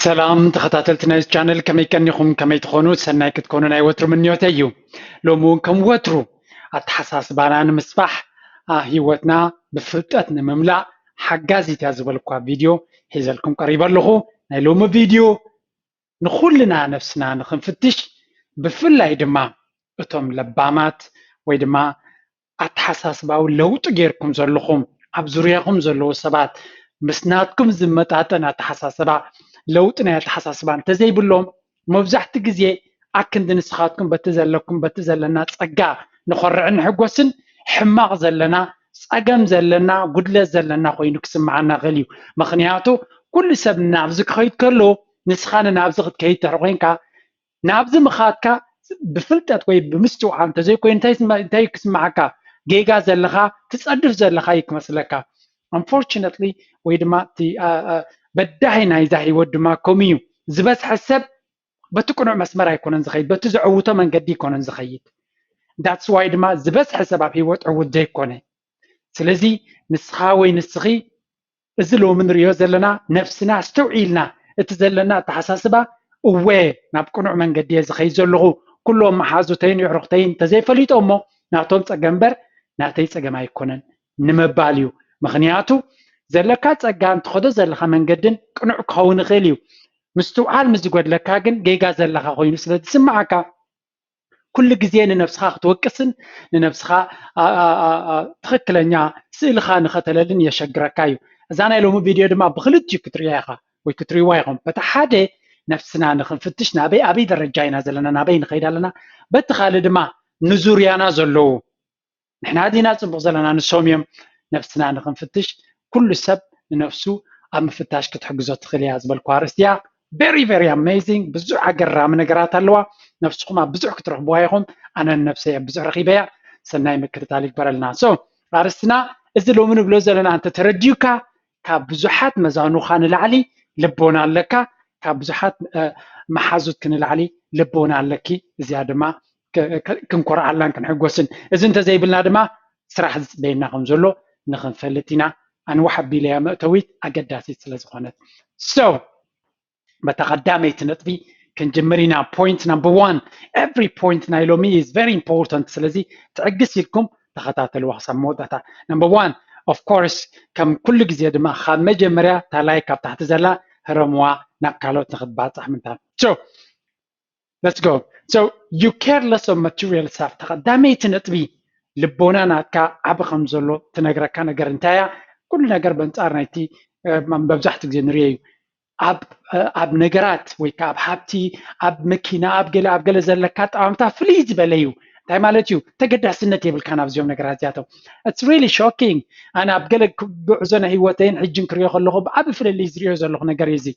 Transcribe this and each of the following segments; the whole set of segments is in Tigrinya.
ሰላም ተኸታተልቲ ናይዚ ቻነል፣ ከመይ ቀኒኹም? ከመይ ትኾኑ? ሰናይ ክትኮኑ ናይ ወትሩ ምንዮተይ እዩ። ሎሚ እውን ከም ወትሩ ኣተሓሳስባና ንምስፋሕ፣ አ፣ ህይወትና ብፍልጠት ንምምላእ ሓጋዚት እያ ዝበልኳ ቪድዮ ሒዘልኩም ቀሪበ ኣለኹ። ናይ ሎሚ ቪድዮ ንኹልና ነፍስና ንኽንፍትሽ፣ ብፍላይ ድማ እቶም ለባማት ወይ ድማ ኣተሓሳስባዊ ለውጢ ጌርኩም ዘለኹም፣ ኣብ ዙርያኹም ዘለዉ ሰባት ምስ ናትኩም ዝመጣጠን ኣተሓሳስባ፣ ለውጢ ናይ ኣተሓሳስባ እንተዘይብሎም፣ መብዛሕቲ ግዜ ኣክንዲ ንስኻትኩም በቲ ዘለኩም፣ በቲ ዘለና ጸጋ ንኾርዕን ንሕጎስን፣ ሕማቕ ዘለና፣ ጸገም ዘለና፣ ጉድለት ዘለና ኮይኑ ክስምዓና ይኽእል እዩ። ምኽንያቱ ኩሉ ሰብ ናብዚ ክኸይድ ከሎ፣ ንስኻ ንናብዚ ክትከይድ ድሕሪ ኮይንካ፣ ናብዚ ምኻድካ ብፍልጠት ወይ ብምስትውዓል እንተዘይኮይኑ እንታይ ስማ-፣ እንታይ ክስምዓካ? ጌጋ ዘለኻ፣ ትጸድፍ ዘለኻ እዩ ክመስለካ። Unfortunately፣ ወይ ድማ እቲ፣ አ፣ አ፣ በዳሂ ናይዛ ህይወት ድማ ከምኡ እዩ። ዝበዝሐ ሰብ በቲ ቅኑዕ መስመር ኣይኮነን ዝኸይድ፣ በቲ ዘዕውቶ መንገዲ ኣይኮነን ዝኸይድ። That's why ድማ ዝበዝሐ ሰብ ኣብ ህይወት ዕዉት ዘይኮነ። ስለዚ ንስኻ ወይ ንስኺ እዚ ሎሚ ንሪኦ ዘለና ነፍስና ኣስተውዒልና፣ እቲ ዘለና ኣተሓሳስባ፣ እወ፣ ናብ ቅኑዕ መንገዲ እየ ዝኸይድ ዘለኹ፣ ኩሎም መሓዙተይን የዕሩኽተይን እንተዘይፈሊጦ እሞ ናቶም ጸገም እምበር ናተይ ጸገም ኣይኮነን ንምባል እዩ። ምኽንያቱ ዘለካ ጸጋ፣ እንትኸዶ ዘለኻ መንገድን ቅኑዕ ክኸውን ይኽእል እዩ። ምስትውዓል ምስ ዝጎድለካ ግን ጌጋ ዘለኻ ኮይኑ ስለ ዝስምዓካ፣ ኩሉ ግዜ ንነብስኻ ክትወቅስን ንነብስኻ፣ አ፣ አ፣ አ፣ አ፣ ትኽክለኛ ስእልኻ ንኸተለልን የሸግረካ እዩ። እዛ ናይ ሎሚ ቪድዮ ድማ ብኽልቲኡ ክትርእያ ኢኻ ወይ ክትርእይዋ ኢኹም። በቲ ሓደ ነፍስና ንኽንፍትሽ፣ ናበይ፣ ኣበይ ደረጃ ኢና ዘለና፣ ናበይ ንኸይድ ኣለና። በቲ ካልእ ድማ ንዙርያና ዘለዉ፣ ንሕና ዲና ጽቡቕ ዘለና ንሶም እዮም። ነፍስና ንኽንፍትሽ፣ ኩሉ ሰብ ንነፍሱ ኣብ ምፍታሽ ክትሕግዞ ትኽእል እያ ዝበልኩ ኣርእስቲ እያ። Very, very amazing። ብዙሕ ኣገራሚ ነገራት ኣለዋ። ነፍስኹም ኣብ ብዙሕ ክትረኽብዋ ኢኹም። ኣነ ንነፍሰይ ኣብ ብዙሕ ረኺበያ። ሰናይ ምክትታል ይግበረልና። So፣ ኣርእስትና እዚ ሎሚ ንብሎ ዘለና እንተተረዲዩካ፣ ካብ ብዙሓት መዛኑኻ ንላዕሊ ልቦና ኣለካ፣ ካብ ብዙሓት፣ እ፣ መሓዙትኪ ንላዕሊ ልቦና ኣለኪ። እዚኣ ድማ ክ-፣ ክ-፣ ክንኮርዓላን ክንሕጎስን። እዚ እንተዘይብልና ድማ ስራሕ ዝጽበየና ከም ዘሎ ንኽንፈልጥ ኢና። ኣንዋሕ ኣቢለያ መእተዊት ኣገዳሲት ስለ ዝኾነት። So፣ በታ ቀዳመይቲ ነጥቢ ክንጅምር ኢና። Point number one፣ every point ናይ ሎሚ is very important። ስለዚ ትዕግስ ኢልኩም ተኸታተልዋ ክሳብ መወዳእታ። Number one፣ of course፣ ከም ኩሉ ግዜ ድማ ካብ መጀመርያ እታ ላይክ ካብ ታሕቲ ዘላ ህረምዋ ናብ ካልኦት ንኽትባጻሕ ምንታ። So፣ let's go። So፣ you care less of material stuff። ተቐዳመይቲ ነጥቢ፣ ልቦና ናትካ ዓቢ ከም ዘሎ ትነግረካ ነገር እንታይ እያ? ኩሉ ነገር በንጻር ናይቲ፣ እ፣ መብዛሕትኡ ግዜ ንሪኦ እዩ። ኣብ፣ እ፣ ኣብ ነገራት ወይ ከኣ ኣብ ሃብቲ፣ ኣብ መኪና፣ ኣብ ገለ፣ ኣብ ገለ ዘለካ ኣጠማምታ ፍልይ ዝበለ እዩ። እንታይ ማለት እዩ? ተገዳስነት የብልካን ኣብዚኦም ነገራት እዚኣቶም። It's really shocking። ኣነ ኣብ ገለ ክ-፣ ጉዕዞ ናይ ህይወተይን ሕጅን ክሪኦ ከለኹ ብዓቢ ፍልልይ ዝሪኦ ዘለኹ ነገር እዩ እዚ።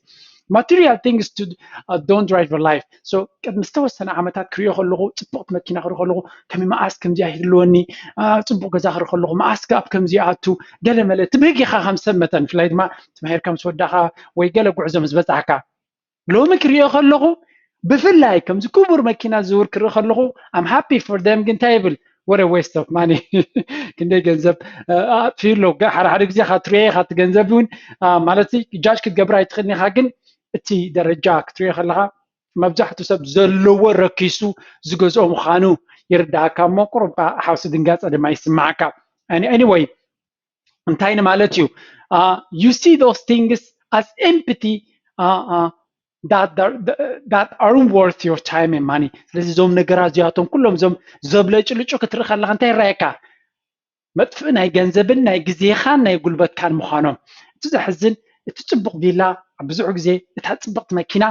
Material things to, uh, don't drive your life። So፣ ቅድሚ ዝተወሰነ ዓመታት ክሪኦ ከለኹ፣ ጽቡቕቲ መኪና ክርኢ ከለኹ፣ ከመይ መኣስ ከምዚኣ ይህልወኒ፣ አ፣ ጽቡቕ ገዛ ክርኢ ከለኹ፣ መኣስ ከ ኣብ ከምዚ ይኣቱ፣ ገለ መለ ትብህግ ኢኻ ከም ሰብ መጠን፣ ብፍላይ ድማ ተማሂርካ ምስ ወዳእኻ ወይ ገለ ጉዕዞ ምስ በጻሕካ። ሎሚ ክሪኦ ከለኹ፣ ብፍላይ ከምዚ ክቡር መኪና ዝዝውር ክርኢ ከለኹ፣ I'm happy for them፣ ግን እንታይ ይብል? What a waste of money። ክንደይ ገንዘብ፣ አ፣ ኣጥፊኡ ኣሎ። ገ-፣ ሓደ ሓደ ግዜ ካብ ትሪኦ ኢኻ እቲ ገንዘብ እውን፣ አ፣ ማለት ጃጅ ክትገብር ኣይትኽእልን ኢኻ፣ ግን እቲ ደረጃ ክትሪኦ ከለኻ መብዛሕትኡ ሰብ ዘለዎ ረኪሱ ዝገዝኦ ምዃኑ ይርዳእካ እሞ ቁሩብ ከኣ ሓውሲ ድንጋጸ ድማ ይስምዓካ። Any-, anyway፣ እንታይ ንማለት እዩ? Uh, you see those things as empty, uh, uh, that, that, that aren't worth your time and money። ስለዚ እዞም ነገራት እዚኣቶም ኩሎም እዞም ዘብለጭልጩ ክትርኢ ከለኻ እንታይ ይረኣየካ? መጥፍኢ ናይ ገንዘብን ናይ ግዜኻን ናይ ጉልበትካን ምዃኖም። እቲ ዘሕዝን፣ እቲ ጽቡቕ ቪላ ኣብ ብዙሕ ግዜ፣ እታ ጽብቕቲ መኪና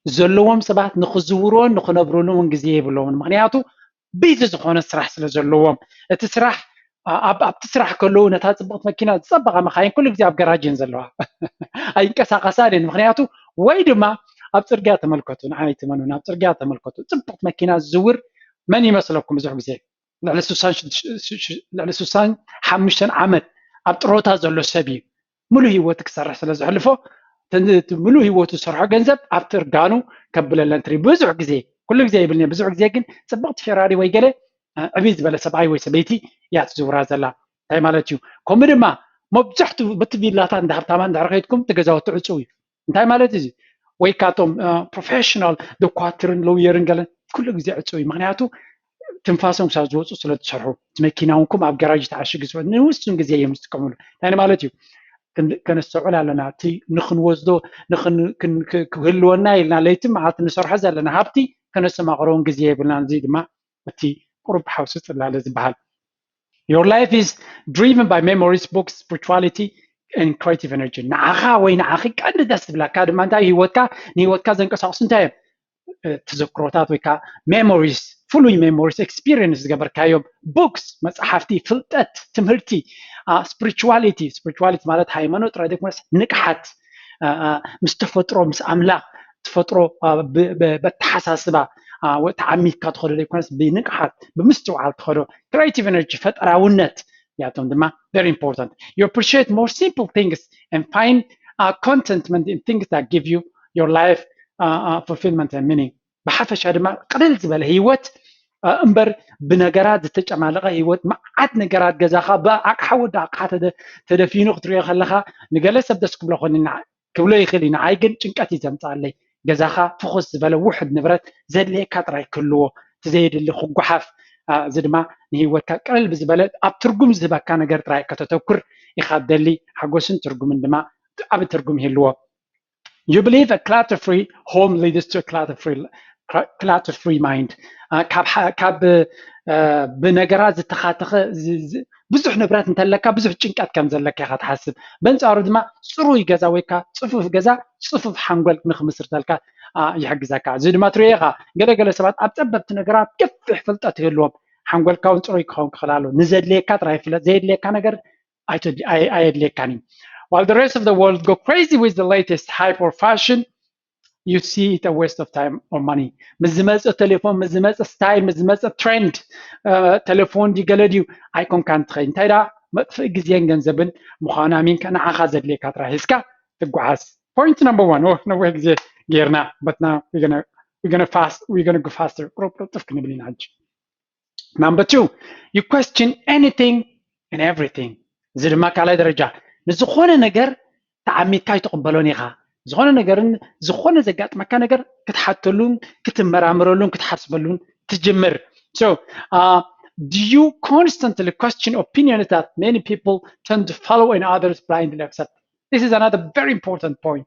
ዘለዎም ሰባት ንኽዝውርዎን ንኽነብሩሉን እውን ግዜ የብሎምን። ምኽንያቱ ቢዚ ዝኾነ ስራሕ ስለ ዘለዎም፣ እቲ ስራሕ፣ ኣ-፣ ኣብ-፣ ኣብቲ ስራሕ ከለዉ ነታ ጽብቕቲ መኪና፣ ዝጸበቓ መኻይን ኩሉ ግዜ ኣብ ገራጅ እየን ዘለዋ። ኣይንቀሳቐሳን እየን። ምኽንያቱ ወይ ድማ ኣብ ጽርግያ ተመልከቱ፣ ንዓይ ኣይትመኑን፣ ኣብ ጽርግያ ተመልከቱ። ጽብቕቲ መኪና ዝዝውር መን ይመስለኩም ብዙሕ ግዜ? ልዕሊ ስሳን ሽዱሽተ፣ ልዕሊ ስሳን ሓሙሽተን ዓመት ኣብ ጥሮታ ዘሎ ሰብ እዩ። ምሉእ ህይወቱ ክሰርሕ ስለ ዘሕልፎ፣ እቲ ምሉእ ህይወቱ ዝሰርሖ ገንዘብ ኣብቲ እርጋኑ ከብለለን ትርኢ። ብዙሕ ግዜ፣ ኩሉ ግዜ ይብልን እየ፣ ብዙሕ ግዜ ግን ጽብቕቲ ፌራሪ ወይ ገለ፣ እ፣ ዕብይ ዝበለ ሰብኣይ ወይ ሰበይቲ እያ ትዝውራ ዘላ። እንታይ ማለት እዩ? ከምኡ ድማ መብዛሕትኡ በቲ ቪላታት እንዳ ሃብታማት እንድሕር ከይድኩም፣ እቲ ገዛውቲ ዕጹው እዩ። እንታይ ማለት እዩ እዚ? ወይ ካቶም ፕሮፌሽናል ዶኳትርን ሎየርን ገለን ኩሉ ግዜ ዕፁ እዩ። ምክንያቱ ትንፋሶም ክሳብ ዝወፁ ስለ ዝሰርሑ፣ እቲ መኪና እውን ከም ኣብ ገራጅ ተዓሽጉ ዝወ ንውሱን ግዜ እዮም ዝጥቀምሉ። እንታይ ማለት እዩ? ከነስተውዕል ኣለና። እቲ ንክንወስዶ ክህልወና ኢልና ለይቲ መዓልቲ ንሰርሖ ዘለና ሃብቲ ከነስተማቕሮ እውን ግዜ የብልናን። እዚ ድማ እቲ ቁሩብ ሓውሲ ፅላለ ዝበሃል። Your life is driven by memories, books, spirituality, and creative energy. ንዓኻ ወይ ንዓኺ ቀንዲ ደስ ዝብለካ ድማ እንታይ ህይወትካ ንህይወትካ ዘንቀሳቕሱ እንታይ እዮም? ተዘክሮታት ወይ ከዓ memories፣ ፍሉይ memories፣ experience ዝገበርካዮም፣ books፣ መፅሓፍቲ፣ ፍልጠት፣ ትምህርቲ፣ spirituality። Spirituality ማለት ሃይማኖት ጥራይ ዘይኮነስ ንቕሓት፣ ምስ ተፈጥሮ፣ ምስ ኣምላኽ፣ ተፈጥሮ በተሓሳስባ ተዓሚትካ ትኸዶ ዘይኮነስ ብንቕሓት ብምስትውዓል ትኸዶ። Creative energy፣ ፈጠራውነት፣ ያቶም ድማ very important። You appreciate more simple things and find contentment in things that give you your life fulfillment and meaning። ብሓፈሻ ድማ ቅልል ዝበለ ህይወት እምበር ብነገራት ዝተጨማለቐ ህይወት፣ መዓት ነገራት ገዛኻ ብኣቅሓ ወዲ ኣቅሓ ተደፊኑ ክትሪኦ ከለኻ፣ ንገለ ሰብ ደስ ክብሎ ክብሎ ይኽእል እዩ፣ ንዓይ ግን ጭንቀት እዩ ዘምፅኣለይ። ገዛኻ ፍኹስ ዝበለ ውሑድ ንብረት ዘድልየካ ጥራይ ክህልዎ፣ እቲ ዘየድሊ ክጓሓፍ። እዚ ድማ ንህይወትካ ቅልል ብዝበለ ኣብ ትርጉም ዝህበካ ነገር ጥራይ ከተተኩር ኢኻ ትደሊ። ሓጎስን ትርጉምን ድማ ዓቢ ትርጉም ይህልዎ። You believe a clutter-free home leads to a clutter-free mind. ካብ ብነገራት ዝተኻተኸ ብዙሕ ንብረት እንተለካ ብዙሕ ጭንቀት ከም ዘለካ ኢኻ ትሓስብ። በንጻሩ ድማ ጽሩይ ገዛ ወይ ከዓ ጽፉፍ ገዛ ጽፉፍ ሓንጎል ንክምስርተልካ ይሕግዘካ። እዚ ድማ ትሪኦ ኢኻ፣ ገለገለ ሰባት ኣብ ጸበብቲ ነገራት ገፊሕ ፍልጠት ይህልዎም። ሓንጎልካ እውን ጽሩይ ክኸውን ክኽእል ኣለዎ። ንዘድልየካ ጥራይ ፍለጥ፣ ዘየድልየካ ነገር ኣየድልየካን እዩ። While the rest of the world go crazy with the latest hype or fashion, you see it a waste of time or money. ምስ ዝመፀ ቴሌፎን፣ ምስ ዝመፀ ስታይል፣ ምስ ዝመፀ ትሬንድ፣ ቴሌፎን ድዩ ገለ ድዩ ኣይኮንካን ትኸይድ። እንታይ ደኣ መጥፍኢ ግዜን ገንዘብን ምዃኑ ኣሚንካ ንዓኻ ዘድልየካ ጥራይ ሒዝካ ትጓዓዝ። Point number one። ነዊሕ ግዜ ጌርና፣ but now we're gonna fast, we're gonna go faster። ቁሩብ ቅልጥፍ ክንብል ኢና ሕጂ። Number two, you question anything and everything. እዚ ድማ ካልኣይ ደረጃ፣ ንዝኾነ ነገር ተዓሚትካ ኣይትቕበሎን ኢኻ። ዝኾነ ነገርን ዝኾነ ዘጋጥመካ ነገር ክትሓተሉን ክትመራምረሉን ክትሓስበሉን ትጅምር። So, uh, do you constantly question opinions that many people tend to follow and others blindly accept? This is another very important point.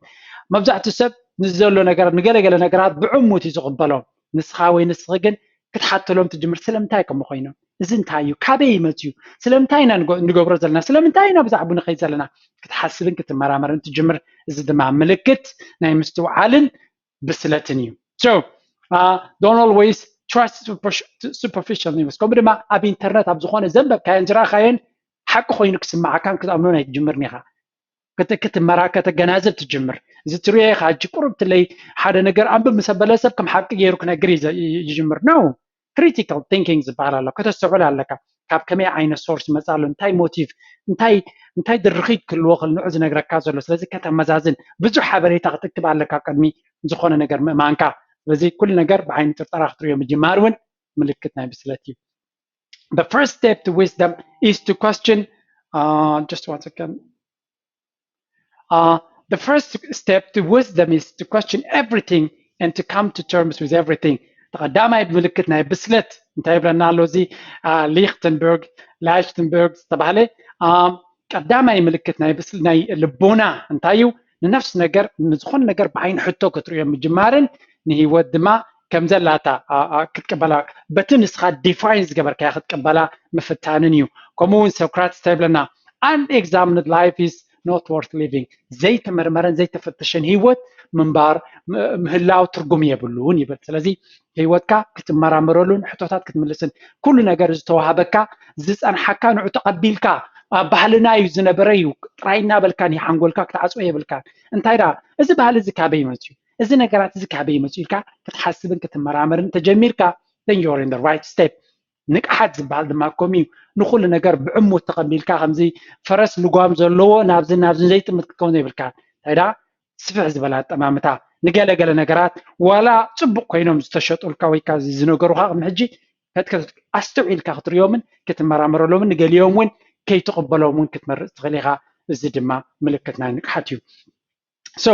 መብዛሕትኡ ሰብ ንዘሎ ነገራት፣ ንገለገለ ነገራት ብዕሙት እዩ ዝቕበሎም። ንስኻ ወይ ንስኺ ግን ክትሓተሎም ትጅምር፣ ስለምንታይ ከምኡ ኮይኖም? እዚ እንታይ እዩ? ካበይ ይመጽእ እዩ? ስለምንታይ ኢና ንገብሮ ዘለና? ስለምንታይ ኢና ብዛዕባኡ ንኸይድ ዘለና? ክትሓስብን ክትመራመርን ትጅምር። እዚ ድማ ምልክት ናይ ምስትውዓልን ብስለትን እዩ። So, uh, don't always trust superficial news። ከምኡ ድማ ኣብ ኢንተርነት ኣብ ዝኾነ ዘንበብካዮን ዝረኣኻዮን ሓቂ ኮይኑ ክስምዓካን ክትኣምኖን ኣይትጅምርን ኢኻ። ክትመራ ከተገናዘብ ትጅምር። እዚ ትሪኦ ኢኻ ሕጂ ቁሩብ ትለይ ሓደ ነገር ኣንብብ ምስ ኣበለ ሰብ ከም ሓቂ ገይሩ ክነግር ይጅምር ነው። Critical thinking ዝበሃል ኣሎ። ከተስተውዕል ኣለካ። ካብ ከመይ ዓይነት ሶርስ ይመጽእ ኣሎ፣ እንታይ ሞቲቭ፣ እንታይ እንታይ ድርኺት ክህልዎ ክእል ንዑ ዝነግረካ ዘሎ። ስለዚ ከተመዛዝን፣ ብዙሕ ሓበሬታ ክትእክብ ኣለካ ቅድሚ ዝኾነ ነገር ምእማንካ። ስለዚ ኩሉ ነገር ብዓይኒ ጥርጠራ ክትሪኦ ምጅማር እውን ምልክት ናይ ብስለት እዩ። The first step to wisdom is to question, uh, just one second. Uh, the first step to wisdom is to question everything and to come to terms with everything. ቀዳማይ ምልክት ናይ ብስለት እንታይ ይብለና ኣሎ? እዚ ሊክተንበርግ፣ ላይክተንበርግ ዝተባህለ ቀዳማይ ምልክት ናይ ብስል ናይ ልቦና እንታይ እዩ? ንነፍሲ ነገር፣ ንዝኾነ ነገር ብዓይኒ ሕቶ ክትርእዮ ምጅማርን ንህይወት ድማ ከም ዘላታ ክትቅበላ፣ በቲ ንስኻ ዲፋይን ዝገበርካያ ክትቅበላ ምፍታንን እዩ። ከምኡ እውን ሶክራትስ እንታይ ይብለና? Unexamined life is not worth living። ዘይተመርመረን ዘይተፈተሸን ህይወት ምንባር፣ ምህላው ትርጉም የብሉን ይብል። ስለዚ ህይወትካ ክትመራመረሉን ሕቶታት ክትምልስን፣ ኩሉ ነገር ዝተዋሃበካ ዝፀንሓካ ንዑ ተቐቢልካ፣ ኣብ ባህልና እዩ ዝነበረ እዩ ጥራይ እናበልካ ንሓንጎልካ ክትዓፅዎ የብልካ። እንታይ ደኣ እዚ ባህሊ እዚ ካበይ መፅዩ፣ እዚ ነገራት እዚ ካበይ መፅዩ ኢልካ ክትሓስብን ክትመራመርን ተጀሚርካ፣ then you're in the right step። ንቕሓት ዝበሃል ድማ ከምኡ እዩ። ንኹሉ ነገር ብዕሙት ተቐቢልካ፣ ከምዚ ፈረስ ልጓም ዘለዎ ናብዚ ናብዚ ዘይጥምት ክትከውን ዘይብልካ። እንታይ ደኣ ስፍሕ ዝበለ ኣጠማምታ፣ ንገለገለ ነገራት ዋላ ፅቡቕ ኮይኖም ዝተሸጡልካ ወይ ከዓ ዝነገሩካ ቅድሚ ሕጂ ኣስተውዒልካ ክትሪኦምን ክትመራመረሎምን፣ ንገሊኦም እውን ከይትቕበሎም እውን ክትመርፅ ትኽእል ኢኻ። እዚ ድማ ምልክት ናይ ንቕሓት እዩ። So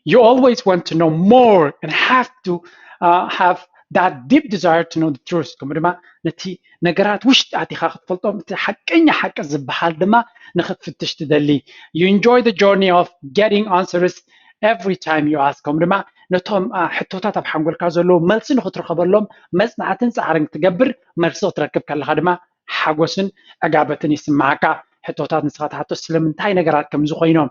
you always want to know more and have to uh, have that deep desire to know the truth. ከምኡ ድማ ነቲ ነገራት ውሽጢ ኣቲኻ ክትፈልጦም፣ እቲ ሓቀኛ ሓቂ ዝበሃል ድማ ንኽትፍትሽ ትደሊ። You enjoy the journey of getting answers every time you ask. ከምኡ ድማ ነቶም ሕቶታት ኣብ ሓንጎልካ ዘለዉ መልሲ ንኽትረኸበሎም መፅናዕትን ፃዕርን ክትገብር፣ መልሲ ክትረክብ ከለኻ ድማ ሓጎስን ዕጋበትን ይስምዓካ። ሕቶታት ንስኻ ትሓቶ ስለምንታይ ነገራት ከም ዝኾይኖም፣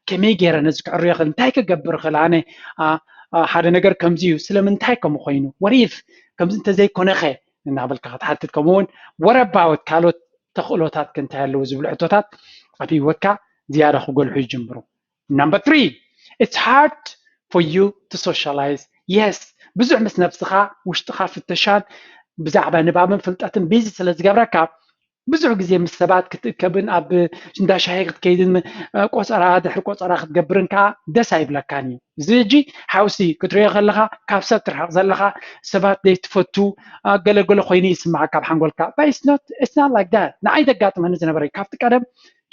ከመይ ገይረ ነዚ ክዕርዮ ይኽእል፣ እንታይ ክገብር ይኽእል ኣነ፣ ሓደ ነገር ከምዚ እዩ ስለምንታይ ከምኡ ኮይኑ፣ what if ከምዚ እንተዘይኮነኸ እናበልካ ክትሓትት፣ ከምኡ እውን what about ካልኦት ተኽእሎታት ከ እንታይ ኣለዉ ዝብሉ ሕቶታት ኣብ ህይወትካ ዝያዳ ክጎልሑ ይጅምሩ። Number three, it's hard for you to socialize. Yes, ብዙሕ ምስ ነብስኻ ውሽጥኻ ፍተሻን ብዛዕባ ንባብን ፍልጠትን ቢዚ ስለ ዝገብረካ ብዙሕ ግዜ ምስ ሰባት ክትእከብን ኣብ እንዳ ሻሂ ክትከይድን ቆፀራ ድሕሪ ቆፀራ ክትገብርን ከዓ ደስ ኣይብለካን እዩ። እዚ ሕጂ ሓውሲ ክትሪኦ ከለኻ ካብ ሰብ ትርሕቕ ዘለኻ ሰባት ዘይትፈቱ ገለገለ ኮይኑ ይስማዓካ ኣብ ሓንጎልካ። But it's not like that። ንዓይ ዘጋጥመኒ ዝነበረ ካብቲ ቀደም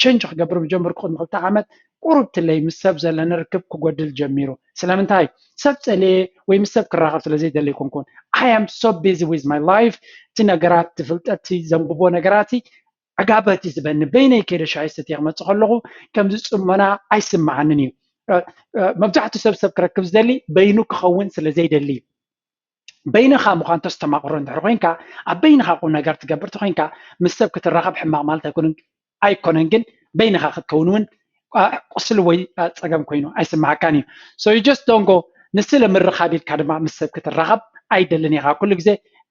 ቸንጅ ክገብር ብጀመርኩ ቅድሚ ክልተ ዓመት ቁሩብ ትለይ ምስ ሰብ ዘለኒ ርክብ ክጎድል ጀሚሩ። ስለምንታይ? ሰብ ጸልየ ወይ ምስ ሰብ ክራኸብ ስለ ዘይደሊ ኣይኮንኩን። I am so busy with my life። እቲ ነገራት፣ እቲ ፍልጠት፣ እቲ ዘንብቦ ነገራት ዕጋበት እዩ ዝበኒ። በይነይ ከይደ ሻሂ ሰትየ ክመጽእ ከለኹ ከምዚ ጽሞና ኣይስምዓንን እዩ። መብዛሕትኡ ሰብ ሰብ ክረክብ ዝደሊ በይኑ ክኸውን ስለ ዘይደሊ እዩ። በይንኻ ምዃን ተስተማቕሮ እንድሕር ኮይንካ፣ ኣብ በይንኻ ቁም ነገር ትገብር ተኮይንካ፣ ምስ ሰብ ክትራኸብ ሕማቕ ማለት ኣይኮነን። ኣይኮነን ግን በይንኻ ክትከውን እውን ቁስሊ ወይ ፀገም ኮይኑ ኣይስምዓካን እዩ። So you just don't go። ንስለ ምርኻብ ኢልካ ድማ ምስ ሰብ ክትራኸብ ኣይደልን ኢኻ። ኩሉ ግዜ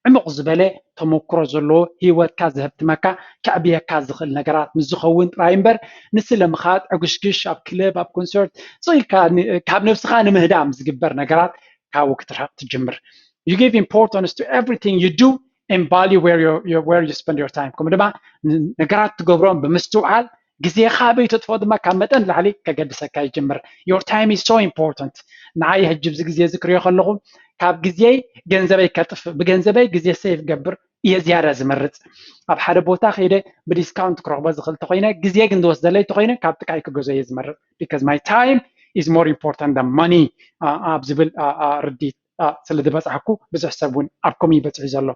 ዕሙቕ ዝበለ ተመክሮ ዘለዎ፣ ህይወትካ ዘህብትመካ፣ ከዕብየካ ዝኽእል ነገራት ምስ ዝኸውን ጥራይ እምበር፣ ንስለ ምኻድ ዕጉሽግሽ ኣብ ክለብ ኣብ ኮንሰርት ስኢልካ ካብ ነብስኻ ንምህዳም ዝግበር ነገራት ካብኡ ክትርሕቕ ትጅምር። You give importance to everything you do and value where you spend your time። ከምኡ ድማ ነገራት ትገብሮም ብምስትውዓል ግዜኻ ኣበይ ተጥፍኦ ድማ ካብ መጠን ላዕሊ ከገድሰካ ይጅምር። Your time is so important። ንዓይ ሕጂ ብዚ ግዜ እዚ ክሪኦ ከለኹ ካብ ግዜይ ገንዘበይ ከጥፍእ፣ ብገንዘበይ ግዜ ሴቭ ገብር እየ ዝያዳ ዝመርፅ። ኣብ ሓደ ቦታ ከይደ ብዲስካውንት ክረኽቦ ዝኽእል ተኮይነ፣ ግዜ ግን ዝወስደለይ ተኮይነ ካብ ጥቃይ ክገዞ እየ ዝመርፅ። Because my time is more important than money ኣብ ዝብል ርዲት ስለ ዝበፃሕኩ ብዙሕ ሰብ እውን ኣብ ከምኡ ይበፅሑ ዘሎ።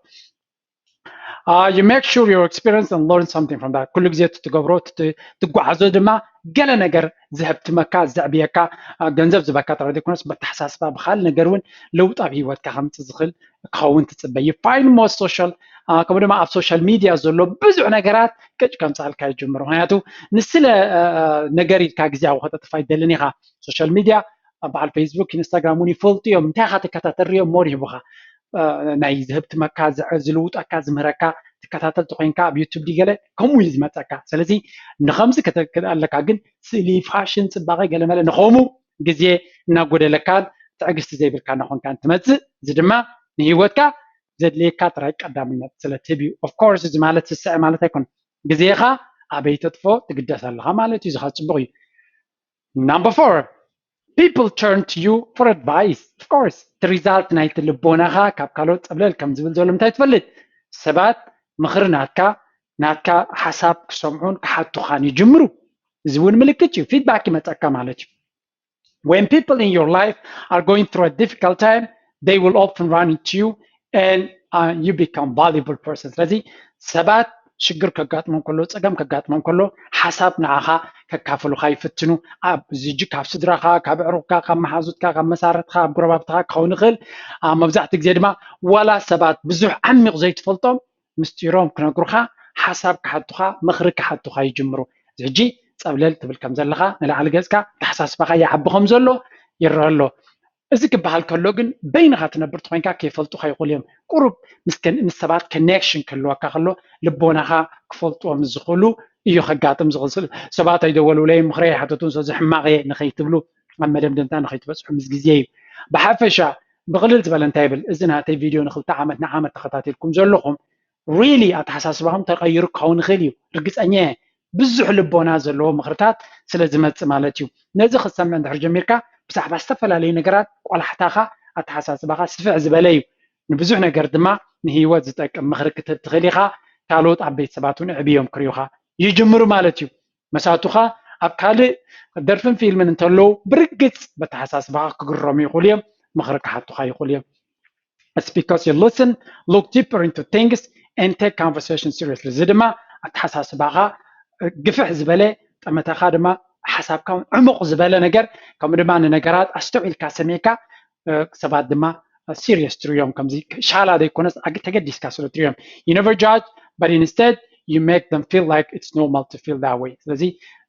You make sure you experience and learn something from that። ኩሉ ግዜ እቲ ትገብሮ ትጓዓዞ ድማ ገለ ነገር ዘህብትመካ ዘዕብየካ፣ ገንዘብ ዝበካ ጥራይ ዘይኮነስ በተሓሳስባ ብካል ነገር እውን ለውጥ ኣብ ህይወትካ ከምፅእ ዝኽእል ክኸውን ትፅበ። You find more social፣ ከምኡ ድማ ኣብ ሶሻል ሚድያ ዘሎ ብዙሕ ነገራት ቅጭ ከምፅኣልካ ይጅምሩ። ምክንያቱ ንስለ ነገር ኢልካ ግዜ ኣብ ከተጥፋ ይደልን ኢኻ። ሶሻል ሚድያ በዓል ፌስቡክ ኢንስታግራም እውን ይፈልጡ እዮም። እንታይ ኢኻ ትከታተል ሪኦም ሞር ይህቡኻ። ናይ ዝህብትመካ ዝልውጠካ ዝምህረካ ትከታተል ተኮይንካ ኣብ ዩቱብ ድገለ ከምኡ እዩ ዝመፀካ። ስለዚ ንከምዚ ኣለካ ግን ስእሊ ፋሽን ፅባቐ ገለመለ ንኸምኡ ግዜ እናጎደለካን ትዕግስቲ ዘይብልካ እናኾንካን ትመፅእ። እዚ ድማ ንህይወትካ ዘድልየካ ጥራይ ቀዳምነት ስለ ትህብ እዩ። Of course እዚ ማለት ስስዐ ማለት ኣይኮን። ግዜኻ ኣበይ ተጥፎ ትግደስ ኣለኻ ማለት እዩ። እዚ ከዓ ፅቡቕ እዩ። Number four, people turn to you for advice. Of course እቲ ሪዛልት ናይቲ ልቦናኻ ካብ ካልኦት ፀብለል ከም ዝብል ዘሎ ምንታይ ትፈልጥ? ሰባት ምኽሪ ናትካ ናትካ ሓሳብ ክሰምዑን ክሓቱኻን ይጅምሩ። እዚ እውን ምልክት እዩ። ፊድባክ ይመፀካ ማለት እዩ። When people in your life are going through a difficult time, they will often run into you and uh, you become valuable person። ስለዚ ሰባት ሽግር ከጋጥሞም ከሎ ፀገም ከጋጥሞም ከሎ ሓሳብ ንዓኻ ከካፍሉኻ ይፍትኑ። ኣብዚ ሕጂ ካብ ስድራኻ ካብ ኣዕሩኽካ ካብ መሓዙትካ ካብ መሳርሕትኻ ኣብ ጎረባብትኻ ክኸውን ይኽእል። መብዛሕትኡ ግዜ ድማ ዋላ ሰባት ብዙሕ ዓሚቕ ዘይትፈልጦም ምስጢሮም ክነግሩኻ ሓሳብ ክሓቱኻ ምኽሪ ክሓቱኻ ይጅምሩ። እዚ ሕጂ ፀብለል ትብል ከም ዘለኻ ንላዕሊ ገፅካ ኣተሓሳስባኻ ይዓቢ ከም ዘሎ ይረአ ኣሎ። እዚ ክበሃል ከሎ ግን በይንኻ ትነብር ተኮይንካ ከይፈልጡኻ ይኽእሉ እዮም። ቁሩብ ምስ ሰባት ኮኔክሽን ክህልወካ ከሎ ልቦናኻ ክፈልጥዎም ዝኽእሉ እዩ ከጋጥም ዝኽእል። ሰባት ኣይደወሉለይ ምኽሪ ኣይሓተቱን ስለዚ ሕማቕ እየ ንኸይትብሉ ኣብ መደምደምታ ንኸይትበፅሑ ምስ ግዜ እዩ። ብሓፈሻ ብቕልል ዝበለ እንታይ ይብል፣ እዚ ናተይ ቪድዮ ንክልተ ዓመት ንዓመት ተኸታቲልኩም ዘለኹም ሪሊ ኣተሓሳስባኹም ተቐይሩ ክኸውን ይኽእል እዩ። ርግፀኛ እየ ብዙሕ ልቦና ዘለዎ ምኽርታት ስለ ዝመፅእ ማለት እዩ። ነዚ ክትሰምዕ እንድሕር ጀሚርካ ብዛዕባ ዝተፈላለዩ ነገራት ቆላሕታኻ ኣተሓሳስባኻ ስፍሕ ዝበለ እዩ። ንብዙሕ ነገር ድማ ንህይወት ዝጠቅም ምኽሪ ክትህብ ትኽእል ኢኻ። ካልኦት ዓበይቲ ሰባት እውን ኣዕብዮም ክሪኡኻ ይጅምሩ ማለት እዩ። መሳቱኻ ኣብ ካልእ ደርፍን ፊልምን እንተለዉ ብርግፅ በተሓሳስባኻ ክግረሙ ይኽእሉ እዮም፣ ምኽሪ ክሓቱኻ ይኽእሉ እዮም። It's because you listen, look deeper into things, and take conversation seriously. እዚ ድማ ኣተሓሳስባኻ ግፍሕ ዝበለ፣ ጠመተኻ ድማ ሓሳብካ ዕሙቕ ዝበለ ነገር፣ ከምኡ ድማ ንነገራት ኣስተውዒልካ ሰሚዕካ ሰባት ድማ serious ትርእዮም፣ ከምዚ ሻላ ዘይኮነስ ተገዲስካ ስለ ትርእዮም። You never judge, but instead you make them feel like it's normal to feel that way። ስለዚ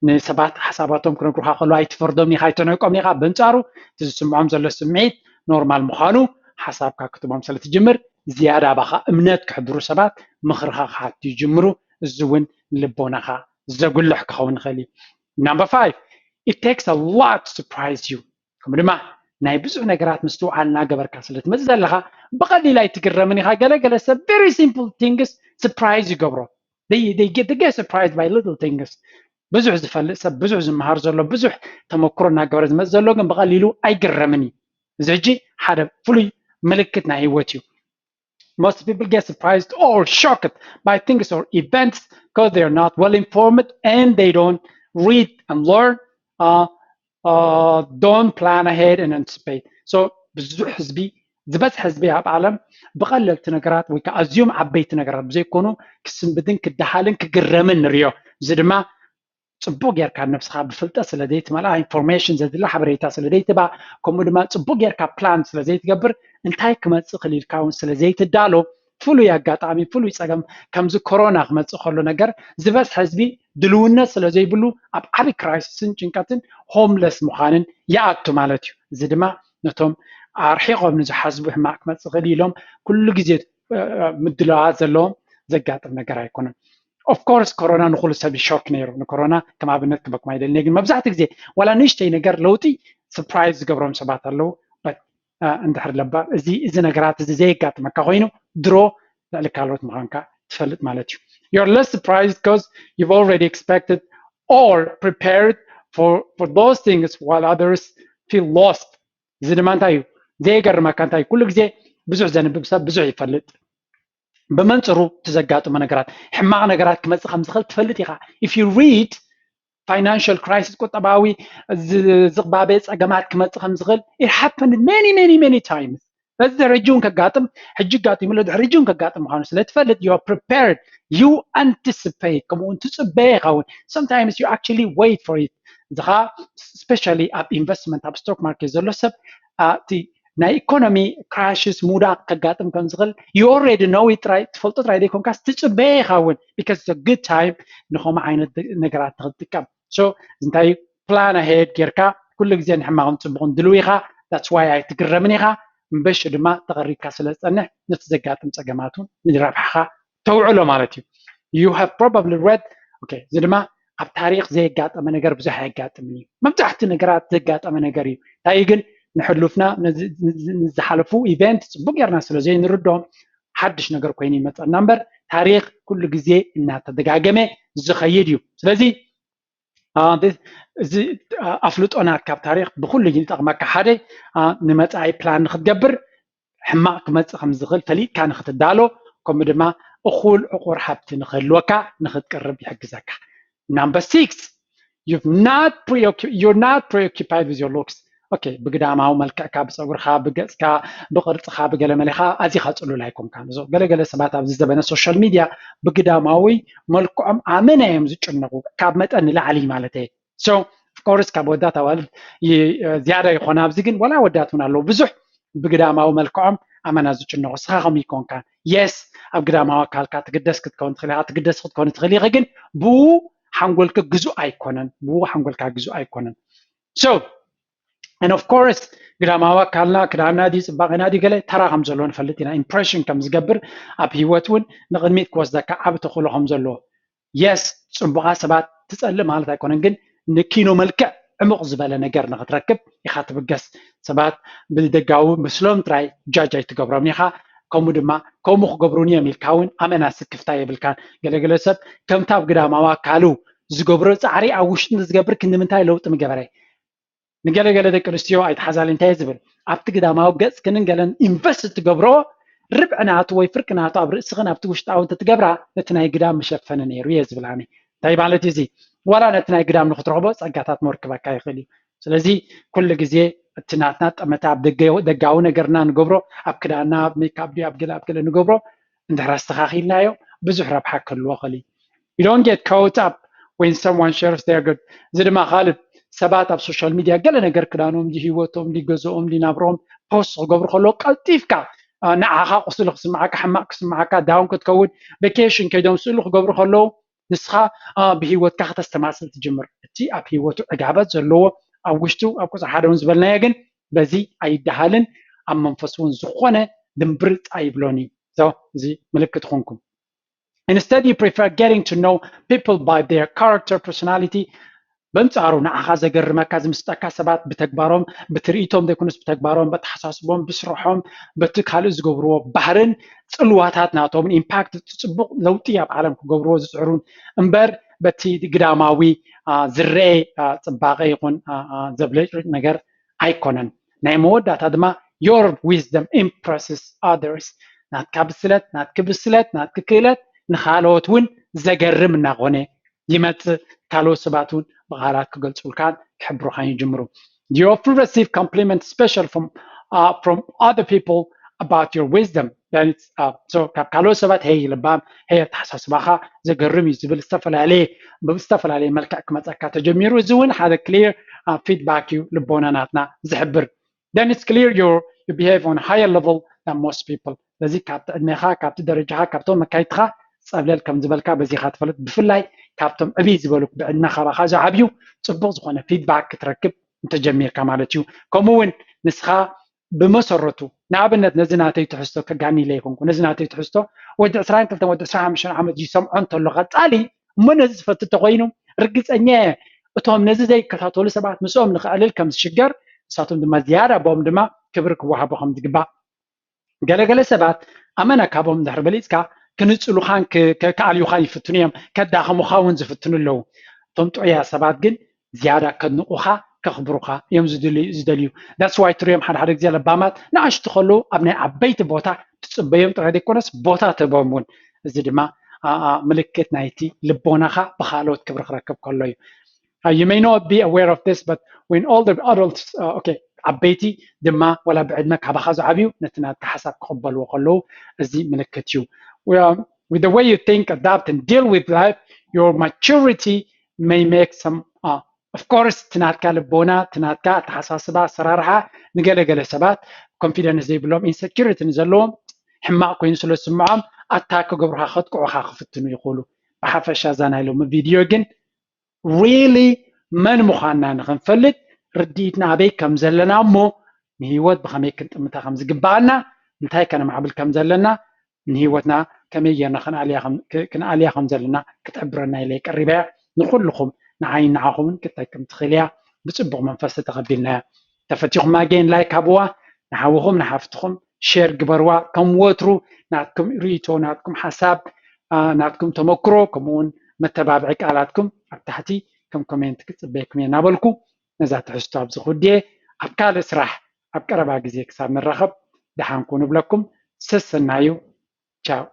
ንሰባት ሓሳባቶም ክነግሩኻ ከሎ ኣይትፈርዶም ኢኻ፣ ኣይተነቆም ኢኻ። በንጻሩ እቲ ዝስምዖም ዘሎ ስምዒት ኖርማል ምዃኑ ሓሳብካ ክትቦም ስለ ትጅምር ዝያዳ ባኻ እምነት ክሕድሩ ሰባት ምኽርኻ ክሓቱ ይጅምሩ። እዚ እውን ልቦናኻ ዘጉልሕ ክኸውን ይኽእል እዩ። Number five, it takes a lot to surprise you። ከምኡ ድማ ናይ ብዙሕ ነገራት ምስትውዓል እናገበርካ ስለ ትመፅእ ዘለኻ ብቐሊል ኣይትግረምን ኢኻ። ገለገለ ሰብ very simple things surprise ይገብሮ። They, they get, they get surprised by little things። ብዙሕ ዝፈልጥ ሰብ፣ ብዙሕ ዝመሃር ዘሎ፣ ብዙሕ ተመክሮ እናገበረ ዝመፅእ ዘሎ ግን ብቐሊሉ ኣይግረምን እዩ። እዚ ሕጂ ሓደ ፍሉይ ምልክት ናይ ህይወት እዩ። Most people get surprised or shocked by things or events because they are not well informed and they don't read and learn, uh, uh, don't plan ahead and anticipate. So ብዙሕ ህዝቢ ዝበዝሐ ህዝቢ ኣብ ዓለም ብቐለልቲ ነገራት ወይ ከዓ ኣዝዮም ዓበይቲ ነገራት ብዘይኮኑ ክስንብድን ክደሃልን ክግረምን ንሪኦ። እዚ ድማ ፅቡቅ ጌርካ ነብስኻ ብፍልጠት ስለ ዘይትመልኣ፣ ኢንፎርሜሽን ዘድላ ሓበሬታ ስለ ዘይትባ፣ ከምኡ ድማ ፅቡቅ ጌርካ ፕላን ስለ ዘይትገብር እንታይ ክመፅእ ክሊልካ እውን ስለ ዘይትዳሎ ፍሉይ ኣጋጣሚ ፍሉይ ፀገም ከምዚ ኮሮና ክመፅእ ከሎ ነገር ዝበዝሐ ህዝቢ ድልውነት ስለ ዘይብሉ ኣብ ዓብዪ ክራይሲስን ጭንቀትን ሆምለስ ምዃንን ይኣቱ ማለት እዩ። እዚ ድማ ነቶም ኣርሒቆም ንዝሓስቡ ሕማቅ ክመፅእ ክእል ኢሎም ኩሉ ግዜ ምድላዋት ዘለዎም ዘጋጥም ነገር ኣይኮነን። Of course ኮሮና ንኩሉ ሰብ ሾክ ነይሩ። ንኮሮና ከም ኣብነት ክበኩም ኣይደልን፣ ግን መብዛሕትኡ ግዜ ዋላ ንእሽተይ ነገር ለውጢ ስፕራይዝ ዝገብሮም ሰባት ኣለዉ። እንድሕር ለባም እዚ እዚ ነገራት እዚ ዘየጋጥመካ ኮይኑ ድሮ ልዕሊ ካልኦት ምዃንካ ትፈልጥ ማለት እዩ። You're less surprised because you've already expected or prepared for, for those things while others feel lost. እዚ ድማ እንታይ እዩ? ዘየገርመካ እንታይ? ኩሉ ግዜ ብዙሕ ዘንብብ ሰብ ብዙሕ ይፈልጥ። ብመንፅሩ እቲ ዘጋጥሞ ነገራት፣ ሕማቕ ነገራት ክመፅእ ከም ዝኽእል ትፈልጥ ኢኻ። If you read financial crisis፣ ቁጠባዊ ዝቕባበ ፀገማት ክመፅእ ከም ዝኽእል፣ it happened many many many times። በዚ ደረጃ እውን ከጋጥም ሕጂ ኣጋጢሙ ኣሎ፣ ድሕሪ ሕጂ እውን ከጋጥም ምዃኑ ስለ ትፈልጥ you are prepared, you anticipate፣ ከምኡ እውን ትፅበ ይኸውን። Sometimes you actually wait for it። እዚ ከዓ especially ኣብ ኢንቨስትመንት ኣብ ስቶክ ማርኬት ዘሎ ሰብ እቲ ናይ ኢኮኖሚ ክራይሲስ ምውዳቕ ከጋጥም ከም ዝኽእል you already know ጥራይ ትፈልጦ ጥራይ ዘይኮንካስ ትፅበ ይኸውን። Because it's a good time ንኸምኡ ዓይነት ነገራት ንክትጥቀም። So እንታይ ፕላን ኣሄድ ጌርካ ኩሉ ግዜ ንሕማቕን ፅቡቕን ድልው ኢኻ። That's why ኣይትግረምን ኢኻ። እምበሽ ድማ ተቐሪብካ ስለ ዝፀንሕ ነቲ ዘጋጥም ፀገማት እውን ንረብሓኻ ተውዕሎ ማለት እዩ። You have probably read, okay፣ እዚ ድማ ኣብ ታሪክ ዘየጋጠመ ነገር ብዙሕ ኣየጋጥምን እዩ። መብዛሕትኡ ነገራት ዘጋጠመ ነገር እዩ። እንታይ ግን ንሕሉፍና ንዝሓለፉ ኢቨንት ፅቡቅ ጌርና ስለ ዘይንርድኦም ሓድሽ ነገር ኮይኑ ይመፀና እምበር ታሪክ ኩሉ ግዜ እናተደጋገመ ዝኸይድ እዩ። ስለዚ እዚ ኣፍልጦ ናትካ ኣብ ታሪክ ብኩሉ ይጠቕመካ። ሓደ ንመፃኢ ፕላን ንክትገብር ሕማቕ ክመፅእ ከም ዝኽእል ፈሊጥካ ንክትዳሎ ከምኡ ድማ እኹል ዕቑር ሃብቲ ንክህልወካ ንክትቅርብ ይሕግዘካ። Number six, you're not preoccupied with your looks. Okay፣ ብግዳማዊ መልክዕካ፣ ብፀጉርካ፣ ብገፅካ፣ ብቅርፅካ፣ ብገለመሌካ ኣዚኻ ፅሉል ኣይኮንካን። እዞ ገለገለ ሰባት ኣብዚ ዘበነ ሶሻል ሚድያ ብግዳማዊ መልክዖም ኣመና እዮም ዝጭነቁ፣ ካብ መጠን ንላዕሊ ማለት እየ። So of course ካብ ወዳት ኣዋልድ ዝያዳ ይኾና። ኣብዚ ግን ዋላ ወዳት እውን ኣለዉ ብዙሕ ብግዳማዊ መልክዖም ኣመና ዝጭነቁ። ስኻ ከም ይኮንካ የስ ኣብ ግዳማዊ ኣካልካ ትግደስ ክትከውን ትኽእል ኢኻ፣ ትግደስ ክትከውን ትኽእል ኢኺ፣ ግን ብኡ ሓንጎልክ ግዙእ ኣይኮነን፣ ብኡ ሓንጎልካ ግዙእ ኣይኮነን። So and of course ግዳማዊ ኣካልና ክዳና ድዩ ፅባቐና ድዩ ገለ ተራ ከም ዘለዎ ንፈልጥ ኢና። ኢምፕሬሽን ከም ዝገብር ኣብ ህይወት እውን ንቕድሚት ክወስደካ ዓብ ተኽእሎ ከም ዘለዎ የስ ፅቡቓት ሰባት ትፀልእ ማለት ኣይኮነን፣ ግን ንኪኖ መልክዕ ዕሙቕ ዝበለ ነገር ንክትረክብ ኢኻ ትብገስ። ሰባት ብደጋዊ ምስሎም ጥራይ ጃጅ ኣይትገብሮም ኢኻ። ከምኡ ድማ ከምኡ ክገብሩኒ እዮም ኢልካ እውን ኣመና ስክፍታ የብልካን። ገለገለ ሰብ ከምቲ ኣብ ግዳማዊ ኣካሉ ዝገብሮ ፃዕሪ ኣብ ውሽጢ ዝገብር ክንዲ ምንታይ ለውጢ ምገበረ? ንገለገለ ደቂ ኣንስትዮ ኣይትሓዛሊ እንታይ ዝብል ኣብቲ ግዳማዊ ገፅክንን ገለን ኢንቨስት ትገብሮ ርብዒ ናቱ ወይ ፍርቂ ናቱ ኣብ ርእስኽን ኣብቲ ውሽጣዊ እንተትገብራ ነቲ ናይ ግዳም መሸፈኒ ነይሩ እየ ዝብል ኣነ። እንታይ ማለት እዩ እዚ? ዋላ ነቲ ናይ ግዳም ንክትረኽቦ ጸጋታት መርክበካ ይኽእል እዩ። ስለዚ ኩሉ ግዜ እቲ ናትና ጠመተ ኣብ ደጋዊ ነገርና ንገብሮ፣ ኣብ ክዳና፣ ኣብ ሜካፕ ድዩ ኣብ ገለ ኣብ ገለ ንገብሮ፣ እንድሕር ኣስተኻኺልናዮ ብዙሕ ረብሓ ክህልዎ ይኽእል እዩ። You don't get caught up when someone shares their good። እዚ ድማ ካልእ፣ ሰባት ኣብ ሶሻል ሚድያ ገለ ነገር ክዳኖም ድዩ ህይወቶም ድዩ ገዝኦም ድዩ ናብርኦም ፖስት ክገብሩ ከለዉ ቀልጢፍካ ንዓኻ ቁስሊ ክስምዓካ፣ ሕማቕ ክስምዓካ፣ ዳውን ክትከውን፣ ቬኬሽን ከይዶም ስእሊ ክገብሩ ከለዉ ንስኻ ብህይወትካ ከተስተማስል ትጅምር። እቲ ኣብ ህይወቱ ዕጋበት ዘለዎ ኣብ ውሽጡ ኣብ ቁፅሪ ሓደ እውን ዝበልናዮ ግን በዚ ኣይደሃልን ኣብ መንፈሱ እውን ዝኾነ ድምብርፅ ኣይብሎን እዩ። እዚ ምልክት ኹንኩም። Instead you prefer getting to know people by their character, personality። በንጻሩ ንዓኻ ዘገርመካ ዝምስጠካ ሰባት ብተግባሮም ብትርኢቶም ዘይኮነስ ብተግባሮም በተሓሳስቦም ብስርሖም በቲ ካልእ ዝገብርዎ ባህርን ጽልዋታት ናቶምን ኢምፓክት ጽቡቕ ለውጢ ኣብ ዓለም ክገብርዎ ዝጽዕሩን እምበር በቲ ግዳማዊ ዝረኤ ጽባቐ ይኹን ዘብለጭልጭ ነገር ኣይኮነን። ናይ መወዳእታ ድማ your wisdom impresses others። ናትካ ብስለት፣ ናትኪ ብስለት፣ ናትኪ ክእለት ንኻልኦት እውን ዘገርም እናኾነ ይመጽእ። ካልኦት ሰባት እውን ብቓላት ክገልጹልካን ክሕብሩኻን ይጅምሩ። You often receive compliments special from, uh, from other people about your wisdom. Then it's, uh, so ካብ ካልኦት ሰባት ሄይ ልባም፣ ሄይ ኣተሓሳስባኻ ዘገርም እዩ ዝብል ዝተፈላለየ ብዝተፈላለየ መልክዕ ክመፀካ ተጀሚሩ። እዚ እውን ሓደ clear feedback እዩ ልቦና ናትና ዝሕብር። Then it's clear you you behave on higher level than most people። ስለዚ ካብቲ ዕድሜኻ ካብቲ ደረጃኻ ካብቶም መካይድትኻ ፀብለል ከም ዝበልካ በዚኻ ትፈልጥ። ብፍላይ ካብቶም ዕብይ ዝበሉ ብዕድመ ካባኻ ዝዓብዩ ፅቡቕ ዝኾነ feedback ክትረክብ እንተጀሚርካ ማለት እዩ። ከምኡ እውን ንስኻ ብመሰረቱ ንኣብነት ነዚ ናተይ ትሕዝቶ ከጋኒ ኢለ ይኮንኩ ነዚ ናተይ ትሕዝቶ ወዲ ዕስራን ክልተን ወዲ ዕስራን ሓሙሽተን ዓመት ይሰምዖ እንተሎ ቀፃሊ እሞ ነዚ ዝፈቱ እንተኮይኑ ርግፀኛ እየ እቶም ነዚ ዘይከታተሉ ሰባት ምስኦም ንክዕልል ከም ዝሽገር ንሳቶም ድማ ዝያዳ ቦም ድማ ክብሪ ክወሃቦ ከም ዝግባእ ገለገለ ሰባት ኣመና ካቦም ድሕር በሊፅካ ክንፅሉኻን ከኣልዩኻን ይፍትኑ እዮም ከዳኸሙኻ እውን ዝፍትኑ ኣለዉ እቶም ጥዑያ ሰባት ግን ዝያዳ ከድንቑኻ ከኽብሩኻ እዮም ዝደልዩ that's why ትሪኦም ሓደ ሓደ ግዜ ለባማት ንኣሽቱ ከለዉ ኣብ ናይ ዓበይቲ ቦታ ትፅበዮም ጥራይ ዘይኮነስ ቦታ ትህቦም እውን እዚ ድማ ምልክት ናይቲ ልቦናኻ ብካልኦት ክብሪ ክረክብ ከሎ እዩ you may not be aware of this but when older adults uh, okay ዓበይቲ ድማ ወላ ብዕድመ ካባኻ ዝዓብዩ ነቲ ናትካ ሓሳብ ክቕበልዎ ከለዉ እዚ ምልክት እዩ with the way you think adapt and deal with life your maturity may make some uh, of course እቲ ናትካ ልቦና እቲ ናትካ ኣተሓሳስባ ኣሰራርሓ ንገለገለ ሰባት confidence ዘይብሎም insecurity ንዘለዎም ሕማቕ ኮይኑ ስለ ዝስምዖም ኣታ ክገብሩካ ከጥቅዑካ ክፍትኑ ይኽእሉ ብሓፈሻ እዛ ናይ ሎሚ ቪድዮ ግን really መን ምዃንና ንኽንፈልጥ ርድኢትና ኣበይ ከም ዘለና እሞ ንህይወት ብኸመይ ክንጥምታ ከም ዝግባኣና እንታይ ከነማዕብል ከም ዘለና ንህይወትና ከመይ ጌርና ክንኣልያ ከም ዘለና ክትሕብረና ኢለ ቀሪበያ ንኩልኹም ንዓይን ንዓኹምን ክትጠቅም ትኽእል እያ ብፅቡቕ መንፈስ ተቐቢልናያ ተፈቲኹማ ጌን ላይክ ሃብዋ ንሓውኹም ንሓፍትኹም ሼር ግበርዋ ከም ወትሩ ናትኩም ርእቶ ናትኩም ሓሳብ ናትኩም ተመክሮ ከምኡውን መተባብዒ ቃላትኩም ኣብ ታሕቲ ከም ኮሜንት ክፅበየኩም እየ እናበልኩ ነዛ ትሕዝቶ ኣብዚ ክውድየ ኣብ ካልእ ስራሕ ኣብ ቀረባ ግዜ ክሳብ ንራኸብ ደሓን ኩኑ እብለኩም ሰሰናዩ ቻው